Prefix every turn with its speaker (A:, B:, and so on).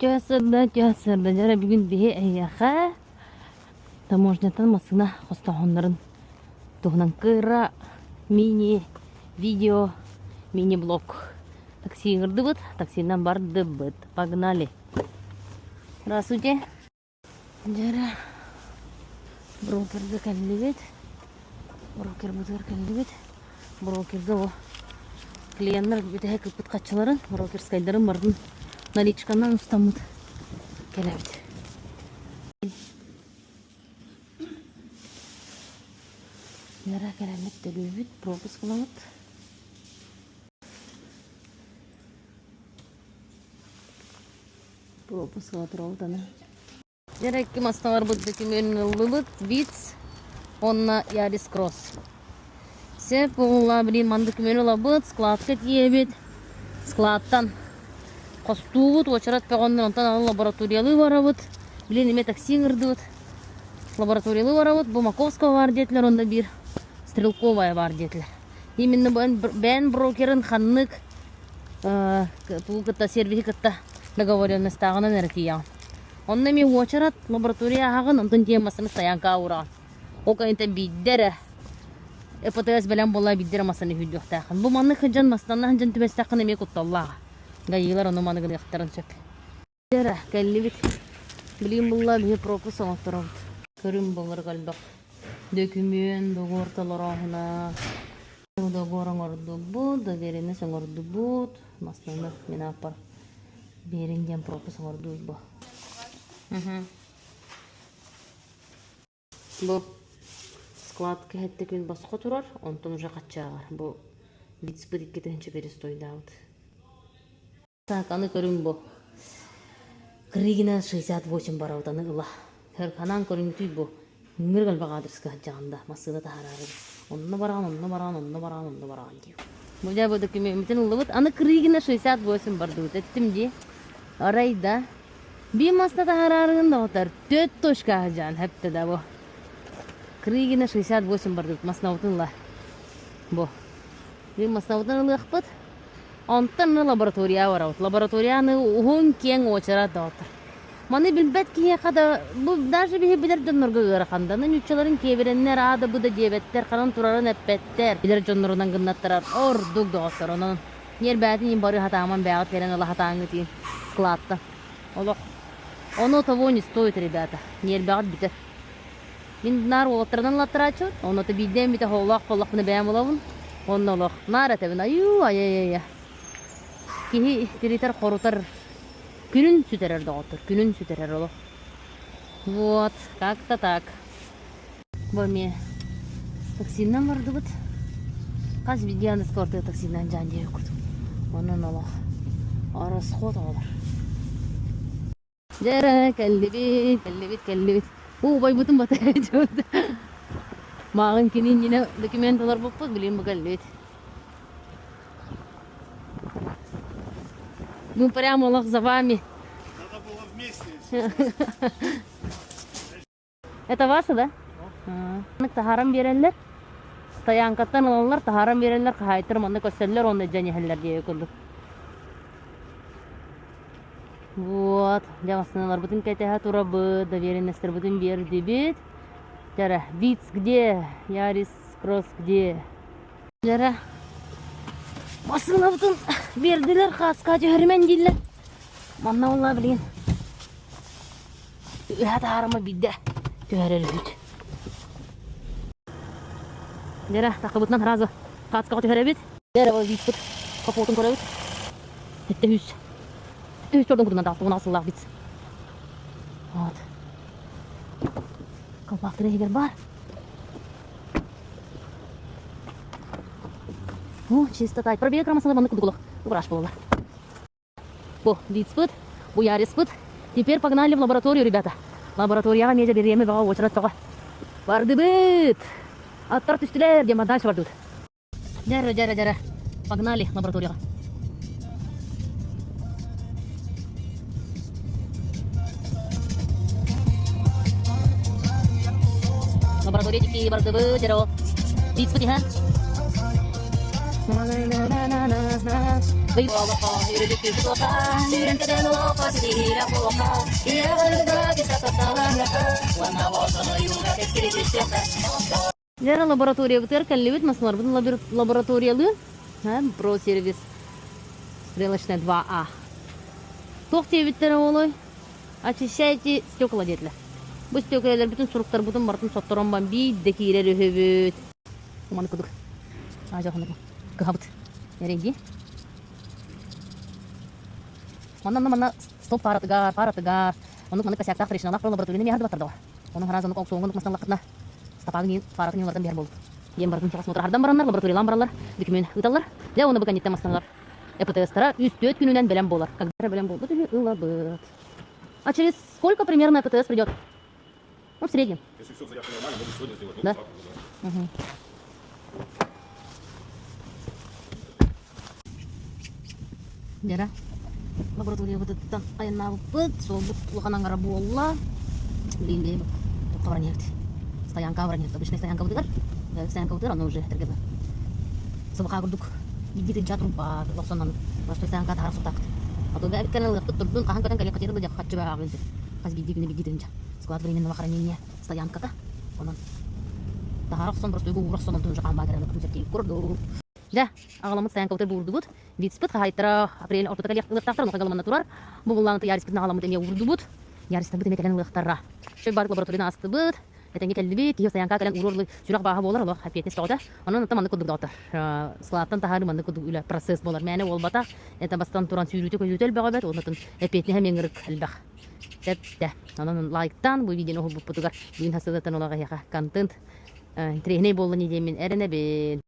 A: Үтүө сырда, үтүө сырда. Дьэ бүгүн биһи эһиэхэ таможняттан массыына хостооһуннарын туһунан кыра мини-видео, мини-блог. Такси ыҥырдыбыт, таксинан бардыбыт. Погнали! Здравствуйте. Дьэ брокерга кэллибит. Брокербытыгар кэллибит. Брокерга бу клиеннар бүтэһик ыппыт хаччыларын, брокерскайдарын барытын наличканан устаммыт кэлэбит. Дьэ кэлэммит төлүүбүт, пропуск ылабыт. Пропуск ыла турабыт аны. Дьэ масталарбыт дөкүмүөн ыллыбыт Виц уонна Ярис Кросс. Сөп буолла билин ман дөкүмүөн ылабыт, складка тиийэбит. Складтан хостуубут, уочарат бөҕөннөр, онтон аны лабораториялыы барабыт. Билин эмиэ такси ыҥырдыбыт. Лабораториялыы барабыт, бу Маковского баар диэтилэр, онно биир Стрелковая баар диэтилэр. Именно бэйэн брокерын ханнык тугу кытта сервиһи кытта договоренностааҕынан эрэ тиийэҕин. Онно эмиэ уочарат лаборатория аһаҕын, онтон тиийэн массыына стоянкаҕа уураҕын. Ол кэнниттэн биирдэ эрэ ПТС бэлэм буолла биирдэ эрэ массыына сүүрдүөхтээххин. Бу маннык сылдьан массыынанан сылдьан түбэстэххинэ эмиэ кутталлаах. Гаилар ону маны гыныахтарын сөп. Эрэ кэллибит. Билигин булла биһи пропуск оҥотторобут. Көрүҥ былыргы элбэх дөкүмүөн, договор толорооһуна. Договор оҥордубут, доверенность оҥордубут. Массыынаны мин ааппар биэрин диэн пропуск оҥордубут бу. Бу складка иһиттэ күн босхо турар, онтон уже хаччааҕар. Бу вицпыт 2000 перестойдаабыт. Так, аны көрүҥ бу. Крыгина 68 барабыт аны ыла. Ханаан көрүҥтүй бу. Үҥүр элбэх аадырыска сылдьаҕын да, массыына таһаараары. Онно бараҕын, онно бараҕын, онно бараҕын, онно бараҕын диир. Бу дьэ бу докумеммытын ыллыбыт. Аны Крыгина 68 бардыбыт. Эттим дии. Арай да. Биир маста таһаараарыгын доҕотор. Төрт точка сылдьаҕын хэптэ да бу. Крыгина 68 бардыбыт. Массыынабытын ыла. Бу. Биир массыынабытын ылыахпыт. Онтон лаборатория барабыт. Лабораторияны уһун киэҥ уочарат доҕоттор. Маны билбэт киһиэхэ да, бу даже биһи билэр дьоннорго ыарахан да. Ньуччаларын киэбирэннэр аа да бу да диэбэттэр, ханан турарын эппэттэр. Билэр дьоннорунан гыннаттарар ордук доҕоттор. Онон ньиэрбээтин иин бары хатааман бэйэҕит кэлэн ыла хатааҥҥыт складта. Олох. Оно того не стоит, ребята. Ньиэрбэҕит бүтэр. Мин наар уолаттарынан ылаттарааччыбын, онно биирдэ эмитэ оһолоох буоллахпына бэйэм ылабын, онно олох наар этэбин айуу айа-айа Киһи тиритэр-хорутар күнүн сүтэрэр доҕоттор, күнүн сүтэрэр олох. Вот, как-то так. Бу эмиэ таксинан бардыбыт. Хас биирдии аныска ортуга таксинан дьаан диэбит курдук. Онон олох расход оҕолор. Дьэ эрэ, кэллибит, кэллибит, кэллибит. Уу, убайбытын батыһа Мааҕын кини иннинэ документ толорбуппут, билигин бу кэллибит. Мы прямо олох за вами.
B: Надо было вместе.
A: Это ваше, да? Таһааран биэрэллэр. Стоянкаттан ылаллар, таһааран биэрэллэр, хаһаайыттар манна көрсөллөр уонна дьэн иһэллэр диэки курдук. Вот, дьэ массыыналарбытын кэтэһэ турабыт, доверенностарбытын биэрдибит. Дьэ Виц где? Ярис Кросс где? Дьэ массыынабытын биэрдилэр, хааска түһэримэн дииллэр. Манна буолла билигин Үһэ таһаарыма биирдэ түһэрэр үһүт. Дьэрэ, таххыбытынан сразу хаацкаҕа түһэрэбит. Дьэрэ, ол вицпыт капотун көрөбүт. Сэттэ үс. Сэттэ үс чордун кутунан таҕыста, уон сыллаах виц. Вот. Колпактары иһигэр баар. О, чистота. Пробег рамасына маннык курдук олох. Уграш буолла. Бу Вицпыт, бу Яриспыт. Теперь погнали в лабораторию, ребята. Лабораторияҕа эмиэ бириэмэ бөҕө, уочарат бөҕө. Бардыбыт! Аттар түстүлэр диэн дальше бардыбыт. Дьэрэ, дьэрэ, дьэрэ. Погнали лабораторияҕа. Лаборатория дикие бардыбыт, дьэрэ ол. Вицпыт иһэ. Лера лабораториябытыгар кэллибит, массыыналарбытын лабораториялыы. Про сервис стрелочная 2А. Туох диэбиттэрэ оҕолой? Очищайте стекла диэтилэр. Бу стеклэлэрбитин, суруктарбытын барытын сотторон баран биирдэ киирэр үһүбүт. Маны кудук. Аажаханырма. Кыһабыт. Эрэйди. Манна манна стоп пааратыгар, пааратыгар. Оннук маннык косяктаах трещиналаах лабораторияны миэхэ дыбаттар доҕор. Онон хараас оннук аукциоҥҥа оннук мастан стопагын иин фаратын иин биһэр буолбут. Диэн барытын техосмотр хардан бараннар, лабораториялаан бараллар, документ ыыталлар. Дьэ, уонна бу кэнниттэн мастаналар. ЭПТС-тара 3-4 күнүнэн бэлэм буолар. Когда бэлэм буолбут үһү ылабыт. А через сколько примерно ЭПТС придет? Ну, в среднем.
C: Если все заявка нормально, могу сегодня сделать. Ну,
A: Да?
C: завтра, да.
A: Угу. Дера. Лабораториябытыттан айаннаабыппыт, суолбут улахан аҥара буолла. Билигин бэйэм туохха баран иһэбит? Стоянкаҕа баран иһэбит. Обычнай стоянкабытыгар, стоянкабытыгар онно уже этэргэ дылы сыбаха курдук биирдии тыынча турбат, охсонон простой стоянка таһара охсуохтаахпыт. А то бэйэбит ылыахпыт турдун, хаһан көтөн кэлиэххэ дылы дьэ хаччы бааҕын хас биирдии күнү биирдии тыынча. Склад временного хранения стоянката. Онон таһара охсон простойга уура охсон онтон уже хаан баатыраны сөптүүр курдук. Дьэ, аҕаламмыт стоянкабытыгар буурдубут. Вицпыт хаһаайыттара апрель ортото кэлиэх ылыахтаахтар, онуоха галаманна турар. Бу буллааны Яриспытын аҕаламмыт эмиэ уурдубут. Яристанбыт эмиэ кэлэн ылыахтара. Чөй баардык лабораторияны астыбыт. Этэҥҥэ кэллибит. Киһи стоянка кэлэн уруор сүрэх бааһа буолар, олох эппиэтинэс бөҕөтө. Онон оттон маннык курдук доҕоттор. Складтан таһаарыы маннык курдук үлэ процесс буолар. Мээнэ буолбатах. Это бастан туран сүүрүүтэ-көтүүтэ элбэх эбэт, оннотун эппиэтинэһэ эмиэ ыҥырык элбэх. Тэптэ. Онон лайктаан бу видеоны уһулбуппутугар бүгүн хасыдаттан олох эһиэхэ контент интэриэһинэй буолла диэммин эрэнэбин.